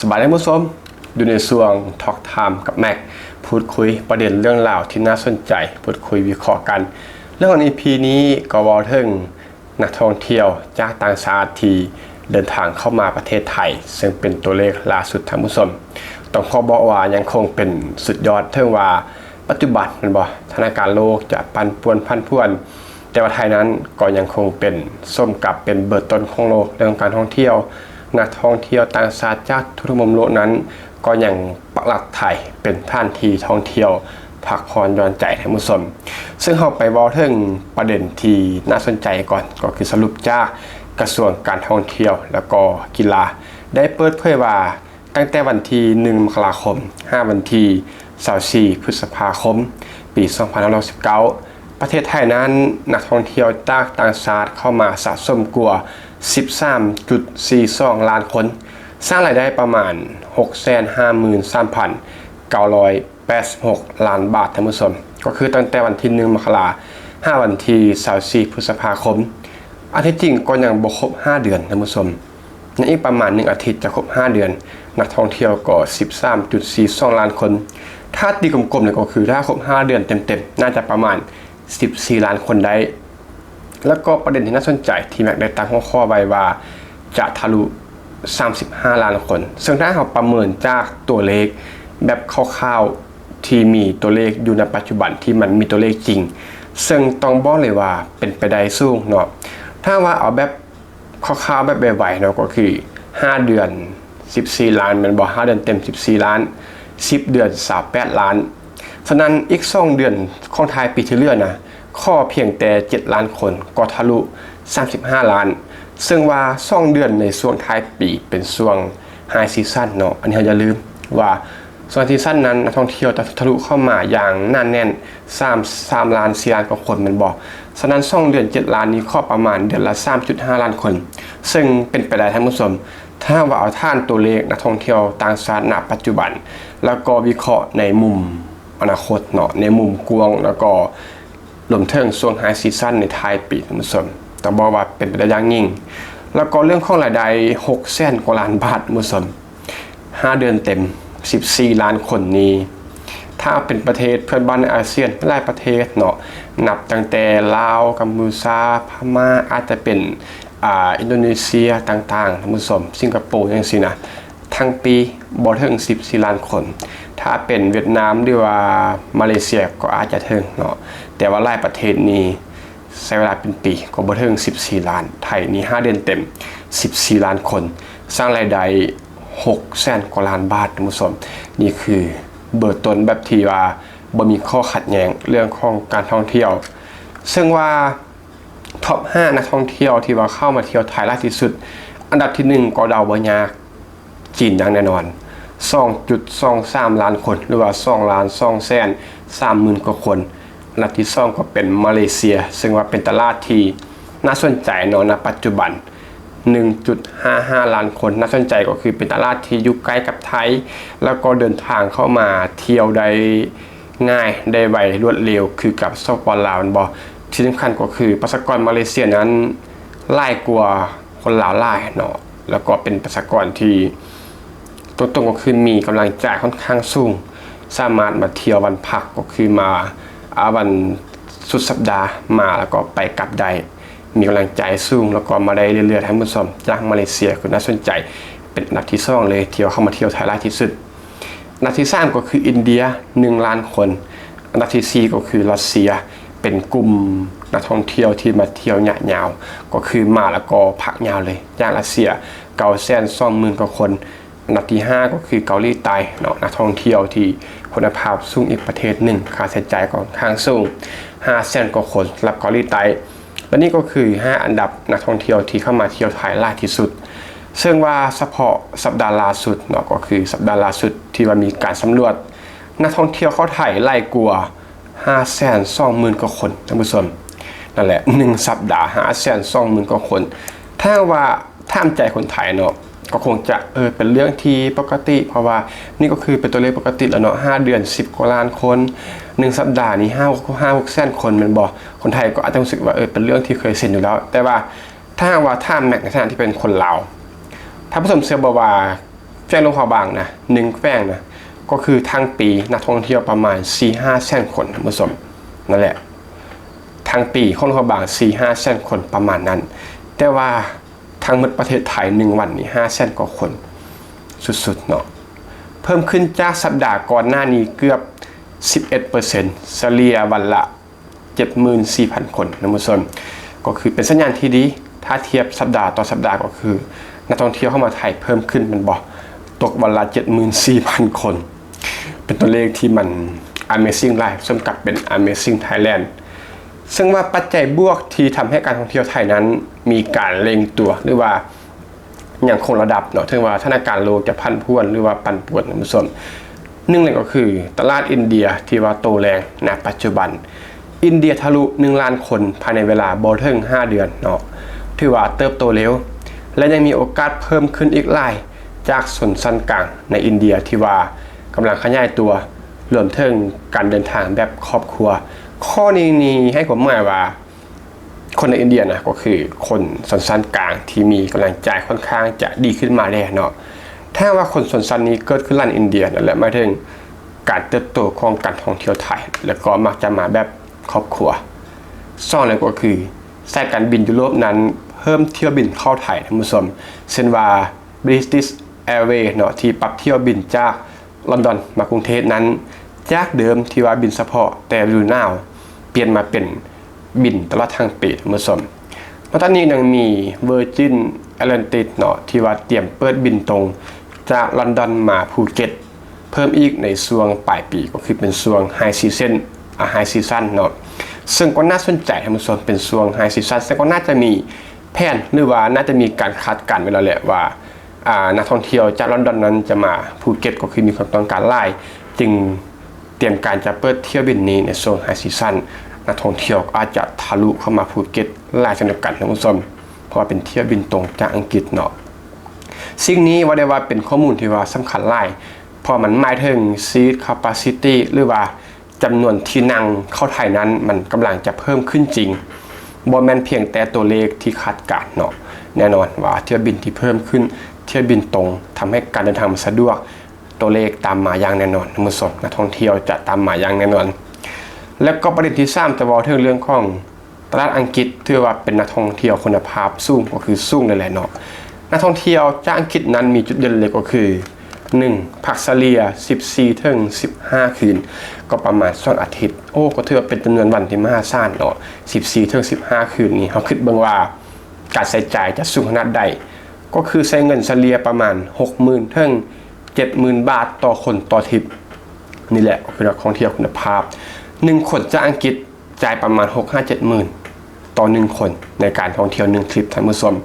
ສະບາຍດີທ່ານຜູ້ຊົມ, ຢູ່ໃນຊ່ວງ Talk Time ກັບແມັກ, ພູດຄຸຍປະເດັນເລື່ອງລາວທີ່ໜ້າສົນໃຈ, ພູດຄຸຍວິເຄາະກັນ. ເລື່ອງຂອງ ອີ ພີ ນີ້ກໍເວົ້າເຖິງນັກທ່ອງທ່ຽວຈາກຕ່າງຊາດທີ່ເດີນທາງເຂົ້າມາປະເທດໄທ, ເຊິ່ງເປັນຕົວເລກລ່າສຸດທ່ານຜູ້ຊົມ. ຕ້ອງຂໍບອກວ່າຍັງຄົງເປັນສຸດຍອດ, ເຖິງວ່າປັດຈຸບັນແມ່ນບໍ່ ສະຖານະການໂລກຈະປັ່ນປ່ວນຜັນຜວນ, ແຕ່ວ່າໄທນັ້ນກໍຍັງຄົງເປັນ ສົມກັບເປັນເບີຕົ້ນຂອງໂລກເລື່ອງການທ່ອງທ່ຽວ. ນັກທ່ອງທ່ຽວຕ່າງຊາດຈາກທົ່ວທຸກມຸມໂລກນັ້ນ ກໍຍັງປັກຫຼັກໄທເປັນສະຖານທີ່ທ່ອງທ່ຽວພັກຜ່ອນຢ່ອນໃຈທ່ານຜູ້ຊົມ. ເຊິ່ງເຮົາໄປເວົ້າເຖິງປະເດັນທີ່ໜ້າສົນໃຈກ່ອນ, ກໍຄືສະຫຼຸບຈາກກະຊວງການທ່ອງທ່ຽວ ແລ້ວກໍກິລາ ໄດ້ເປີດເຜີຍວ່າ ຕັ້ງແຕ່ວັນທີໜຶ່ງ ມະກະລາຄົມ ຫາວັນທີຊາວສີ່ ພຶດສະພາຄົມ ປີສອງພັນຫ້າຮ້ອຍຫົກສິບເກົ້າ ປະເທດໄທນັ້ນ ນັກທ່ອງທ່ຽວຈາກຕ່າງຊາດເຂົ້າມາສະສົມກວ່າສິບສາມຈຸດສີ່ສອງລ້ານຄົນ, ສ້າງລາຍໄດ້ປະມານຫົກແສນຫ້າໝື່ນສາມພັນເກົ້າຮ້ອຍແປດສິບຫົກລ້ານບາດ, ທ່ານຜູ້ຊົມ. ກໍຄືຕັ້ງແຕ່ວັນທີໜຶ່ງ ມະກະລາ ຫາວັນທີຊາວສີ່ ພຶດສະພາຄົມ, ອັນທີ່ຈິງກໍຍັງບໍ່ຄົບຫ້າເດືອນ, ທ່ານຜູ້ຊົມ. ໃນອີກປະມານໜຶ່ງອາທິດຈະຄົບຫ້າເດືອນ, ນັກທ່ອງທ່ຽວກໍສິບສາມຈຸດສີ່ສອງລ້ານຄົນ. ຖ້າຕີກົມໆແລ້ວກໍຄື ຖ້າຄົບຫ້າເດືອນເຕັມໆ ໜ້າຈະປະມານສິບສີ່ລ້ານຄົນໄດ້. ແລ້ວກໍປະເດັນທີ່ໜ້າສົນໃຈທີ່ແມັກໄດ້ຕັ້ງຫົວຂໍ້ໄວ້ວ່າ ຈະທະລຸສາມສິບຫ້າລ້ານຄົນ, ເຊິ່ງຖ້າເຮົາປະເມີນຈາກຕົວເລກແບບຄ່າວໆ ທີ່ມີຕົວເລກຢູ່ໃນປັດຈຸບັນ ທີ່ມັນມີຕົວເລກຈິງ, ເຊິ່ງຕ້ອງບອກເລີຍວ່າເປັນໄປໄດ້ສູງເນາະ. ຖ້າວ່າເອົາແບບ ຄ່າວໆແບບໄວໆເນາະ ກໍຄືຫ້າເດືອນສິບສີ່ລ້ານ ແມ່ນບໍ່? ຫ້າເດືອນເຕັມສິບສີ່ລ້ານ, ສິບເດືອນຊາວແປດລ້ານ. ສະນັ້ນອີກສອງເດືອນຂອງທ້າຍປີທີ່ເຫຼືອນະ ຂໍພຽງແຕ່ເຈັດລ້ານຄົນກໍທະລຸສາມສິບຫ້າລ້ານ, ເຊິ່ງວ່າສອງເດືອນໃນຊ່ວງທ້າຍປີເປັນຊ່ວງ High Season ເນາະ. ອັນນີ້ເຮົາຢ່າລືມວ່າ ຊ່ວງ High Season ນັ້ນ ນັກທ່ອງທ່ຽວຈະທະລຸເຂົ້າມາຢ່າງໜາແໜ້ນ ສາມ ສາມລ້ານ ສີ່ລ້ານກວ່າຄົນ ແມ່ນບໍ່? ສະນັ້ນສອງເດືອນເຈັດລ້ານນີ້ ຂໍປະມານເດືອນລະສາມຈຸດຫ້າລ້ານຄົນ, ເຊິ່ງເປັນໄປໄດ້ທ່ານຜູ້ຊົມ ຖ້າຫາກວ່າເອົາຖານຕົວເລກນັກທ່ອງທ່ຽວຕ່າງຊາດ ນະ ປັດຈຸບັນ ແລ້ວກໍວິເຄາະໃນມຸມອະນາຄົດເນາະ, ໃນມຸມກວ້າງ ແລ້ວກໍລວມເຖິງຊ່ວງ High Season ໃນທ້າຍປີ ທ່ານຜູ້ຊົມ, ຕ້ອງບອກວ່າເປັນໄປໄດ້ຢ່າງຍິ່ງ. ແລ້ວກໍເລື່ອງຂອງລາຍໄດ້ ຫົກແສນກວ່າລ້ານບາດ ທ່ານຜູ້ຊົມ. ຫ້າເດືອນເຕັມ ສິບສີ່ລ້ານຄົນນີ້ ຖ້າເປັນປະເທດເພື່ອນບ້ານໃນອາຊຽນຫຼາຍປະເທດເນາະ, ນັບຕັ້ງແຕ່ລາວ, ກຳປູເຈຍ, ພະມ້າ, ອາດຈະເປັນ ອ່າ ອິນໂດເນເຊຍຕ່າງໆ ທ່ານຜູ້ຊົມ, ສິງກະໂປຈັ່ງຊີ້ນະ, ທັງປີບໍ່ເຖິງສິບສີ່ລ້ານຄົນ. ຖ້າເປັນຫວຽດນາມ ຫຼືວ່າມາເລເຊຍ ກໍອາດຈະເຖິງເນາະ, ແຕ່ວ່າຫຼາຍປະເທດນີ້ ໃຊ້ເວລາເປັນປີກໍບໍ່ເຖິງສິບສີ່ລ້ານ. ໄທນີ້ຫ້າເດືອນເຕັມ ສິບສີ່ລ້ານຄົນ, ສ້າງລາຍໄດ້ຫົກແສນກວ່າລ້ານບາດ, ທ່ານຜູ້ຊົມ. ນີ້ຄືເບີຕົ້ນແບບທີ່ວ່າບໍ່ມີຂໍ້ຂັດແຍ້ງເລື່ອງຂອງການທ່ອງທ່ຽວ. ເຊິ່ງວ່າທັອບຫ້ານັກທ່ອງທ່ຽວທີ່ວ່າເຂົ້າມາທ່ຽວໄທຫຼາຍທີ່ສຸດ, ອັນດັບທີໜຶ່ງກໍເດົາບໍ່ຍາກ ຈີນຢ່າງແນ່ນອນ ສອງຈຸດສອງສາມລ້ານຄົນ ຫຼືວ່າສອງລ້ານສອງແສນສາມໝື່ນກວ່າຄົນ. ອັນດັບທີສອງກໍເປັນມາເລເຊຍ ເຊິ່ງວ່າເປັນຕະຫຼາດທີ່ໜ້າສົນໃຈເນາະ ນະປັດຈຸບັນ ໜຶ່ງຈຸດຫ້າຫ້າລ້ານຄົນ. ໜ້າສົນໃຈກໍຄືເປັນຕະຫຼາດທີ່ຢູ່ໃກ້ກັບໄທ ແລ້ວກໍເດີນທາງເຂົ້າມາທ່ຽວໄດ້ງ່າຍ ໄດ້ໄວ ລວດເລັວ ຄືກັບ ສປປ ລາວ ແມ່ນບໍ່? ທີ່ສຳຄັນກໍຄືປະຊາກອນມາເລເຊຍນັ້ນຫຼາຍກວ່າ ຄົນລາວຫຼາຍເນາະ, ແລ້ວກໍເປັນປະຊາກອນທີ່ຕົງໆກໍຄືມີກຳລັງຈ່າຍຂ້ອນຂ້າງສູງ, ສາມາດມາທ່ຽວວັນພັກ ກໍຄືມາ ອາ ວັນສຸດສັບດາມາ ແລ້ວກໍໄປກັບໄດ້, ມີກຳລັງຈ່າຍສູງ ແລ້ວກໍມາໄດ້ເລື້ອຍໆ ທ່ານຜູ້ຊົມ. ຈາກມາເລເຊຍຄືໜ້າສົນໃຈ ເປັນອັນດັບທີສອງເລີຍ ທີ່ວ່າເຂົ້າມາທ່ຽວໄທຫຼາຍທີ່ສຸດ. ອັນດັບທີສາມກໍຄືອິນເດຍ ໜຶ່ງລ້ານຄົນ, ອັນດັບທີສີ່ກໍຄືຣັດເຊຍ ເປັນກຸ່ມນັກທ່ອງທ່ຽວທີ່ມາທ່ຽວໄລຍະຍາວ ກໍຄືມາແລ້ວກໍພັກຍາວເລີຍ, ຈາກຣັດເຊຍ ເກົ້າແສນສອງໝື່ນກວ່າຄົນ. ອັນດັບທີຫ້າກໍຄືເກົາຫຼີໃຕ້ເນາະ, ນັກທ່ອງທ່ຽວທີ່ຄຸນນະພາບສູງອີກປະເທດໜຶ່ງ, ຄ່າໃຊ້ຈ່າຍກໍຂ້ອນຂ້າງສູງ ຫ້າແສນກວ່າຄົນ ສຳລັບເກົາຫຼີໃຕ້. ແລະນີ້ກໍຄືຫ້າອັນດັບນັກທ່ອງທ່ຽວທີ່ເຂົ້າມາທ່ຽວໄທຫຼາຍທີ່ສຸດ, ເຊິ່ງວ່າສະເພາະສັບດາລ່າສຸດເນາະ, ກໍຄືສັບດາລ່າສຸດທີ່ວ່າມີການສຳຫຼວດ ນັກທ່ອງທ່ຽວເຂົ້າໄທຫຼາຍກວ່າຫ້າແສນສອງໝື່ນກວ່າຄົນ, ທ່ານຜູ້ຊົມ. ນັ້ນແຫຼະ ໜຶ່ງສັບດາ ຫ້າແສນສອງໝື່ນກວ່າຄົນ. ຖ້າຫາກວ່າ ຖາມໃຈຄົນໄທເນາະ ກໍຄົງຈະ ເອີ ເປັນເລື່ອງທີ່ປົກກະຕິ, ເພາະວ່ານີ້ກໍຄືເປັນຕົວເລກປົກກະຕິແລ້ວເນາະ, ຫ້າເດືອນ ສິບກວ່າລ້ານຄົນ, ໜຶ່ງສັບດານີ້ ຫ້າ ຫ້າຫົກແສນຄົນ ແມ່ນບໍ່? ຄົນໄທກໍອາດຈະຮູ້ສຶກວ່າ ເອີ ເປັນເລື່ອງທີ່ເຄີຍຊິນຢູ່ແລ້ວ. ແຕ່ວ່າຖ້າຫາກວ່າຖາມແມັກໃນຖານະທີ່ເປັນຄົນລາວ, ທ່ານຜູ້ຊົມເຊື່ອບໍ່ວ່າ ແຂວງຫຼວງພະບາງນະ ໜຶ່ງແຂວງນະ ກໍຄືທັງປີນັກທ່ອງທ່ຽວປະມານສີ່ຫ້າແສນຄົນ ທ່ານຜູ້ຊົມ. ນັ້ນແຫຼະ ທັງປີຂອງຫຼວງພະບາງສີ່ຫ້າແສນຄົນປະມານນັ້ນ, ແຕ່ວ່າທັງໝົດປະເທດໄທໜຶ່ງວັນນີ້ຫ້າແສນກວ່າຄົນ ສຸດໆເນາະ, ເພີ່ມຂຶ້ນຈາກສັບດາກ່ອນໜ້ານີ້ເກືອບສິບເອັດເປີເຊັນ ສະເລ່ຍວັນລະ ເຈັດໝື່ນສີ່ພັນຄົນ ທ່ານຜູ້ຊົມ. ກໍຄືເປັນສັນຍານທີ່ດີ ຖ້າທຽບສັບດາຕໍ່ສັບດາ ກໍຄືນັກທ່ອງທ່ຽວເຂົ້າມາໄທເພີ່ມຂຶ້ນແມ່ນບໍ່ ຕົກວັນລະເຈັດໝື່ນສີ່ພັນຄົນ ເປັນຕົວເລກທີ່ມັນ Amazing ຫຼາຍ ສົມກັບເປັນ Amazing Thailand. ເຊິ່ງວ່າປັດໄຈບວກທີ່ທຳໃຫ້ການທ່ອງທ່ຽວໄທນັ້ນມີການເລັ່ງຕົວ ຫຼືວ່າ ຍັງຄົງລະດັບເນາະ ເຖິງວ່າສະຖານະການໂລກຈະຜັນຜວນ ຫຼືວ່າປັ່ນປ່ວນ ທ່ານຜູ້ຊົມ. ໜຶ່ງເລີຍກໍຄືຕະຫຼາດອິນເດຍທີ່ວ່າໂຕແຮງໃນປັດຈຸບັນ. ອິນເດຍທະລຸໜຶ່ງລ້ານຄົນພາຍໃນເວລາບໍ່ເຖິງຫ້າເດືອນເນາະ, ຖືວ່າເຕີບໂຕເລັວ ແລະ ຍັງມີໂອກາດເພີ່ມຂຶ້ນອີກຫຼາຍຈາກຊົນຊັ້ນກາງໃນອິນເດຍທີ່ວ່າກຳລັງຂະຫຍາຍຕົວ, ລວມເຖິງການເດີນທາງແບບຄອບຄົວ. ຂໍ້ນີ້ນີ້ໃຫ້ຄວາມໝາຍວ່າ ຄົນໃນອິນເດຍນະ ກໍຄືຄົນຊົນຊັ້ນກາງທີ່ມີກຳລັງຈ່າຍຂ້ອນຂ້າງຈະດີຂຶ້ນມາແດ່ເນາະ. ຖ້າຫາກວ່າຄົນຊົນຊັ້ນນີ້ເກີດຂຶ້ນລັນອິນເດຍນັ້ນແຫຼະ ໝາຍເຖິງການເຕີບໂຕຂອງການທ່ອງທ່ຽວໄທ ແລ້ວກໍມັກຈະມາແບບຄອບຄົວ. ສອງເລີຍກໍຄືສາຍການບິນຢູໂຣບນັ້ນເພີ່ມຖ້ຽວບິນເຂົ້າໄທ ທ່ານຜູ້ຊົມ, ເຊັ່ນວ່າ British Airways ເນາະ ທີ່ປັບຖ້ຽວບິນຈາກລອນດອນມາກຸງເທບນັ້ນ ຈາກເດີມທີ່ວ່າບິນສະເພາະແຕ່ລະດູໜາວ ປ່ຽນມາເປັນບິນຕະຫຼອດທັງປີ ທ່ານຜູ້ຊົມ. ນອກຈາກນີ້ຍັງມີ Virgin Atlantic ເນາະ ທີ່ວ່າຕຽມເປີດບິນຕົງຈາກລອນດອນມາພູເກັດ ເພີ່ມອີກໃນຊ່ວງປາຍປີ ກໍຄືເປັນຊ່ວງ High Season ອາ High Season ເນາະ, ເຊິ່ງກໍໜ້າສົນໃຈ ທ່ານຜູ້ຊົມ, ເປັນຊ່ວງ High Season ເຊິ່ງກໍໜ້າຈະມີແຜນ ຫຼືວ່າໜ້າຈະມີການຄາດການໄວ້ແລ້ວແຫຼະວ່າ ອາ ນັກທ່ອງທ່ຽວຈາກລອນດອນນັ້ນຈະມາພູເກັດ ກໍຄືມີຄວາມຕ້ອງການຫຼາຍ, ຈຶ່ງຕຽມການຈະເປີດຖ້ຽວບິນນີ້ໃນຊ່ວງ High Season. ນັກທ່ອງທ່ຽວອາດຈະທະລຸເຂົ້າມາພູເກັດຫຼາຍເຊັ່ນດຽວກັນ ທ່ານຜູ້ຊົມ, ເພາະວ່າເປັນຖ້ຽວບິນຕົງຈາກອັງກິດເນາະ. ສິ່ງນີ້ເວົ້າໄດ້ວ່າເປັນຂໍ້ມູນທີ່ວ່າສຳຄັນຫຼາຍ ເພາະມັນໝາຍເຖິງ Seat Capacity ຫຼືວ່າຈຳນວນທີ່ນັ່ງເຂົ້າໄທນັ້ນ ມັນກຳລັງຈະເພີ່ມຂຶ້ນຈິງ, ບໍ່ແມ່ນພຽງແຕ່ຕົວເລກທີ່ຄາດການເນາະ. ແນ່ນອນວ່າຖ້ຽວບິນທີ່ເພີ່ມຂຶ້ນ, ຖ້ຽວບິນຕົງ ທຳໃຫ້ການເດີນທາງມັນສະດວກ, ຕົວເລກຕາມມາຢ່າງແນ່ນອນ ທ່ານຜູ້ຊົມ, ນັກທ່ອງທ່ຽວຈະຕາມມາຢ່າງແນ່ນອນ. ແລ້ວກໍປະເດັນທີສາມ ຈະເວົ້າເຖິງເລື່ອງຂອງ ຕະຫຼາດອັງກິດ ຖືວ່າເປັນນັກທ່ອງທ່ຽວຄຸນນະພາບສູງ ກໍຄືສູງເລີຍແຫຼະເນາະ. ນັກທ່ອງທ່ຽວຈາກອັງກິດນັ້ນມີຈຸດເດັ່ນເລີຍກໍຄື ໜຶ່ງ ພັກສະເລ່ຍສິບສີ່ເຖິງສິບຫ້າຄືນ ກໍປະມານສອງອາທິດ. ໂອ້ ກໍຖືວ່າເປັນຈຳນວນວັນທີ່ມະຫາສານເນາະ, ສິບສີ່ເຖິງສິບຫ້າຄືນນີ້ ເຮົາຄິດເບິ່ງວ່າການໃຊ້ຈ່າຍຈະສູງຂະໜາດໃດ, ກໍຄືໃຊ້ເງິນສະເລ່ຍປະມານຫົກໝື່ນເຖິງເຈັດໝື່ນບາດຕໍ່ຄົນຕໍ່ທິບ. ນີ້ແຫຼະ ກໍຄືນັກທ່ອງທ່ຽວຄຸນນະພາບ. ໜຶ່ງຄົນຈາກອັງກິດ ຈ່າຍປະມານຫົກຫາເຈັດໝື່ນຕໍ່ໜຶ່ງຄົນ ໃນການທ່ອງທ່ຽວໜຶ່ງທຣິບ ທ່ານຜູ້ຊົມ.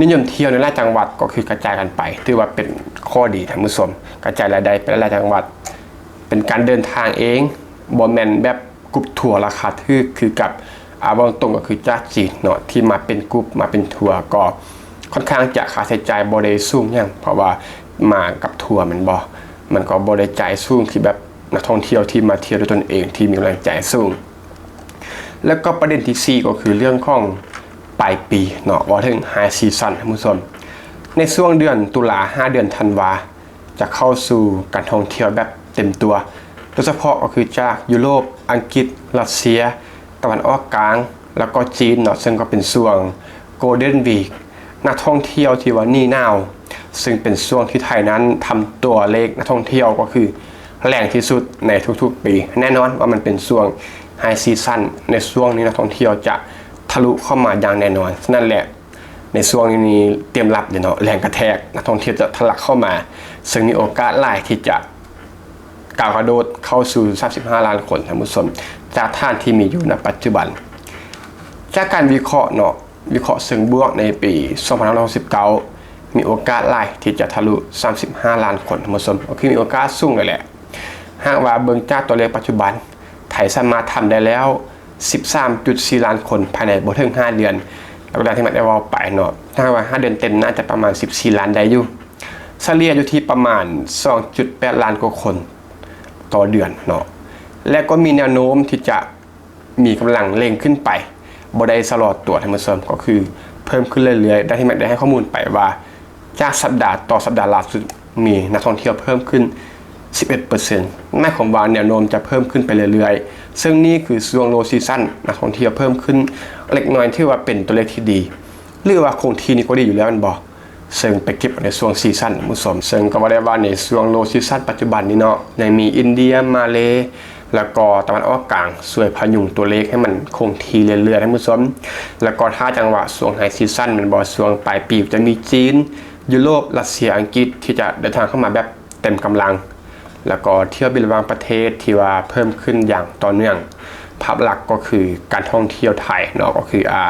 ນິຍົມທ່ຽວໃນຫຼາຍຈັງຫວັດ ກໍຄືກະຈາຍກັນໄປ, ຖືວ່າເປັນຂໍ້ດີ ທ່ານຜູ້ຊົມ, ກະຈາຍລາຍໄດ້ໄປຫຼາຍໆຈັງຫວັດ, ເປັນການເດີນທາງເອງ, ບໍ່ແມ່ນແບບກຸ່ມທົວລາຄາຖືກຄືກັບ ອາ ເວົ້າຕົງກໍຄືຈາກຈີນເນາະ ທີ່ມາເປັນກຸ່ມ ມາເປັນທົວ ກໍຄ່ອນຂ້າງຈະຄ່າໃຊ້ຈ່າຍບໍ່ໄດ້ສູງຫຍັງ ເພາະວ່າມາກັບທົວແມ່ນບໍ່ ມັນກໍບໍ່ໄດ້ຈ່າຍສູງຄືແບບນັກທ່ອງທ່ຽວທີ່ມາທ່ຽວດ້ວຍຕົນເອງ ທີ່ມີກຳລັງຈ່າຍສູງ. ແລ້ວກໍປະເດັນທີສີ່ ກໍຄືເລື່ອງຂອງປາຍປີເນາະ ເວົ້າເຖິງ High Season ທ່ານຜູ້ຊົມ. ໃນຊ່ວງເດືອນຕຸລາຫາເດືອນທັນວາ ຈະເຂົ້າສູ່ການທ່ອງທ່ຽວແບບເຕັມຕົວ ໂດຍສະເພາະກໍຄືຈາກຢູໂຣບ, ອັງກິດ, ຣັດເຊຍ, ຕາເວັນອອກກາງ ແລ້ວກໍຈີນເນາະ, ເຊິ່ງກໍເປັນຊ່ວງ Golden Week ນັກທ່ອງທ່ຽວທີ່ວ່າໜີໜາວ ເຊິ່ງເປັນຊ່ວງທີ່ໄທນັ້ນທຳຕົວເລກນັກທ່ອງທ່ຽວກໍຄືແຮງທີ່ສຸດໃນທຸກໆປີ. ແນ່ນອນວ່າມັນເປັນຊ່ວງ High Season ໃນຊ່ວງນີ້ນັກທ່ອງທ່ຽວຈະທະລຸເຂົ້າມາຢ່າງແນ່ນອນ. ສະນັ້ນແຫຼະ ໃນຊ່ວງນີ້ຕຽມຮັບເລີຍເນາະ, ແຮງກະແທກນັກທ່ອງທ່ຽວຈະທະລັກເຂົ້າມາ, ເຊິ່ງມີໂອກາດຫຼາຍທີ່ຈະກ້າວກະໂດດເຂົ້າສູ່ສາມສິບຫ້າລ້ານຄົນ, ທ່ານຜູ້ຊົມ, ຈາກຖານທີ່ມີຢູ່ນະປັດຈຸບັນ. ຈາກການວິເຄາະເນາະ, ວິເຄາະເຊີງບວກໃນປີສອງພັນຫ້າຮ້ອຍຫົກສິບເກົ້າ ມີໂອກາດຫຼາຍທີ່ຈະທະລຸສາມສິບຫ້າລ້ານຄົນ, ທ່ານຜູ້ຊົມ, ກໍຄືມີໂອກາດສູງເລີຍແຫຼະ. ຫາກວ່າເບິ່ງຈາກຕົວເລກປັດຈຸບັນ, ໄທສາມາດທຳໄດ້ແລ້ວສິບສາມຈຸດສີ່ລ້ານຄົນພາຍໃນບໍ່ເຖິງຫ້າເດືອນ, ແລ້ວກໍດັ່ງທີ່ແມັດໄດ້ເວົ້າໄປເນາະ, ຖ້າຫາກວ່າຫ້າເດືອນເຕັມ ໜ້າຈະປະມານສິບສີ່ລ້ານໄດ້ຢູ່, ສະເລ່ຍຢູ່ທີ່ປະມານສອງຈຸດແປດລ້ານກວ່າຄົນຕໍ່ເດືອນເນາະ, ແລະກໍມີແນວໂນ້ມທີ່ຈະມີກຳລັງເລັ່ງຂຶ້ນໄປ, ບໍ່ໄດ້ຊະລໍຕົວ, ທ່ານຜູ້ຊົມ, ກໍຄືເພີ່ມຂຶ້ນເລື້ອຍໆ, ດັ່ງທີ່ແມັດໄດ້ໃຫ້ຂໍ້ມູນໄປວ່າ ຈາກສັບດາຕໍ່ສັບດາລ່າສຸດ ມີນັກທ່ອງທ່ຽວເພີ່ມຂຶ້ນສິບເອັດເປີເຊັນ ໝາຍຄວາມວ່າແນວໂນ້ມຈະເພີ່ມຂຶ້ນໄປເລື້ອຍໆ ເຊິ່ງນີ້ຄືຊ່ວງ low season ນັກທ່ອງທ່ຽວເພີ່ມຂຶ້ນເລັກນ້ອຍ ຖືວ່າເປັນຕົວເລກທີ່ດີ ຫຼືວ່າຄົງທີ່ນີ້ກໍດີຢູ່ແລ້ວແມ່ນບໍ່? ເຊິ່ງໄປເກັບເອົາໃນຊ່ວງ season ທ່ານຜູ້ຊົມ ເຊິ່ງກໍວ່າໄດ້ວ່າໃນຊ່ວງ low season ປັດຈຸບັນນີ້ເນາະ ຍັງມີອິນເດຍ ມາເລ ແລ້ວກໍຕາເວັນອອກກາງ ຊ່ວຍພະຍຸງຕົວເລກໃຫ້ມັນຄົງທີ່ເລື້ອຍໆ ທ່ານຜູ້ຊົມ ແລ້ວກໍຖ້າຈັງຫວະຊ່ວງ high season ແມ່ນບໍ່? ຊ່ວງປາຍປີຈະມີຈີນ ຢູໂຣບ ຣັດເຊຍ ອັງກິດ ທີ່ຈະເດີນທາງເຂົ້າມາແບບເຕັມກຳລັງ ແລ້ວກໍຖ້ຽວບິນລະຫວ່າງປະເທດທີ່ວ່າເພີ່ມຂຶ້ນຢ່າງຕໍ່ເນື່ອງ ພາບຫຼັກກໍຄືການທ່ອງທ່ຽວໄທເນາະ ກໍຄື ອ່າ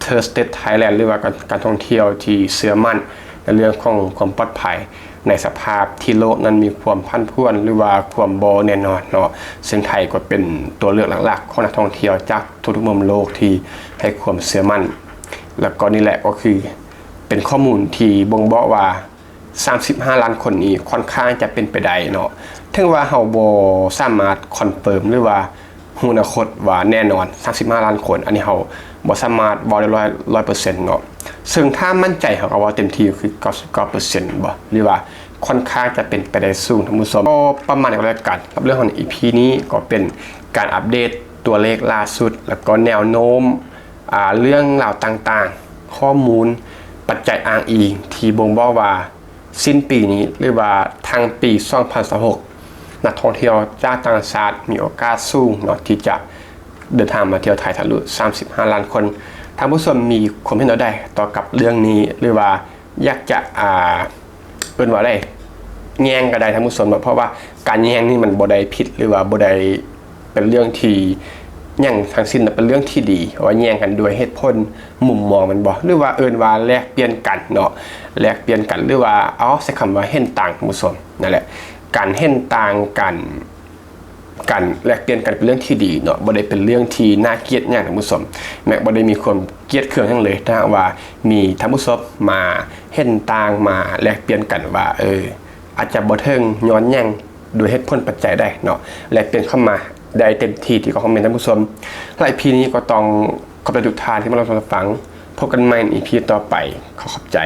trusted Thailand ຫຼືວ່າການ ການທ່ອງທ່ຽວທີ່ເຊື່ອໝັ້ນໃນເລື່ອງຂອງຄວາມປອດໄພ ໃນສະພາບທີ່ໂລກນັ້ນມີຄວາມຜັນຜວນ ຫຼືວ່າຄວາມບໍ່ແນ່ນອນເນາະ ເຊິ່ງໄທກໍເປັນຕົວເລືອກຫຼັກໆຂອງນັກທ່ອງທ່ຽວຈາກທົ່ວທຸກມຸມໂລກທີ່ໃຫ້ຄວາມເຊື່ອໝັ້ນ ແລ້ວກໍນີ້ແຫຼະກໍຄືເປັນຂໍ້ມູນທີ່ບົ່ງບອກວ່າ ສາມສິບຫ້າລ້ານຄົນນີ້ຄ່ອນຂ້າງຈະເປັນໄປໄດ້ເນາະ ເຖິງວ່າເຮົາບໍ່ສາມາດ confirm ຫຼືວ່າຮູ້ອະນາຄົດວ່າແນ່ນອນ ສາມສິບຫ້າລ້ານຄົນ ອັນນີ້ເຮົາບໍ່ສາມາດເວົ້າໄດ້ຮ້ອຍ ຮ້ອຍເປີເຊັນເນາະ ເຊິ່ງຖ້າໝັ້ນໃຈເຮົາກໍເວົ້າເຕັມທີ່ກໍຄືເກົ້າສິບເກົ້າເປີເຊັນບໍ່ ຫຼືວ່າຄ່ອນຂ້າງຈະເປັນໄປໄດ້ສູງ ທ່ານຜູ້ຊົມ ກໍປະມານນີ້ກໍແລ້ວກັນ ກັບເລື່ອງຂອງ ອີພີ ນີ້ກໍເປັນການອັບເດດຕົວເລກລ່າສຸດ ແລ້ວກໍແນວໂນ້ມ ອ່າ ເລື່ອງລາວຕ່າງໆ ຂໍ້ມູນ ປັດໄຈອ້າງອີງທີ່ບົ່ງບອກວ່າ ສິ້ນປີນີ້ ຫຼືວ່າທັງປີສອງພັນຊາວຫົກ ນັກທ່ອງທ່ຽວຈາກຕ່າງຊາດມີໂອກາດສູງເນາະ ທີ່ຈະເດີນທາງມາທ່ຽວໄທທະລຸສາມສິບຫ້າລ້ານຄົນ ທ່ານຜູ້ຊົມມີຄວາມເຫັນແນວໃດຕໍ່ກັບເລື່ອງນີ້ ຫຼືວ່າຢາກຈະ ອ່າ ເອີ້ນວ່າໃດ ແຍ້ງກໍໄດ້ ທ່ານຜູ້ຊົມເນາະ ເພາະວ່າການແຍ້ງນີ້ມັນບໍ່ໄດ້ຜິດ ຫຼືວ່າບໍ່ໄດ້ ເປັນເລື່ອງທີ່ຫຍັງທັງສິ້ນນະ ເປັນເລື່ອງທີ່ດີ ເພາະວ່າແຍ່ງກັນດ້ວຍເຫດຜົນ ມຸມມອງແມ່ນບໍ່ ຫຼືວ່າເອີ້ນວ່າແລກປ່ຽນກັນເນາະ ແລກປ່ຽນກັນ ຫຼືວ່າ ເອົາ ໃຊ້ຄຳວ່າເຫັນຕ່າງ ທ່ານຜູ້ຊົມ ນັ້ນແຫຼະ ການເຫັນຕ່າງ ການ ການແລກປ່ຽນກັນເປັນເລື່ອງທີ່ດີເນາະ ບໍ່ໄດ້ເປັນເລື່ອງທີ່ໜ້າກຽດຫຍັງ ທ່ານຜູ້ຊົມ ແມ່ນບໍ່ໄດ້ມີຄວາມກຽດເຄືອງຫຍັງເລີຍ ຖ້າຫາກວ່າມີທ່ານຜູ້ຊົມມາເຫັນຕ່າງ ມາແລກປ່ຽນກັນວ່າ ເອີ ອາດຈະບໍ່ເຖິງຍ້ອນຫຍັງ ໂດຍເຫດຜົນປັດໄຈໃດເນາະ ແລກປ່ຽນເຂົ້າມາໄດ້ເຕັມທີ່ທີ່ຄອມເມັນ ທ່ານຜູ້ຊົມ ແລະ ອີພີ ນີ້ກໍຕ້ອງຂອບໃຈທຸກທ່ານທີ່ມາຮັບຊົມຮັບຟັງ ພົບກັນໃໝ່ໃນ ອີພີ ຕໍ່ໄປ ຂໍຂອບໃຈ.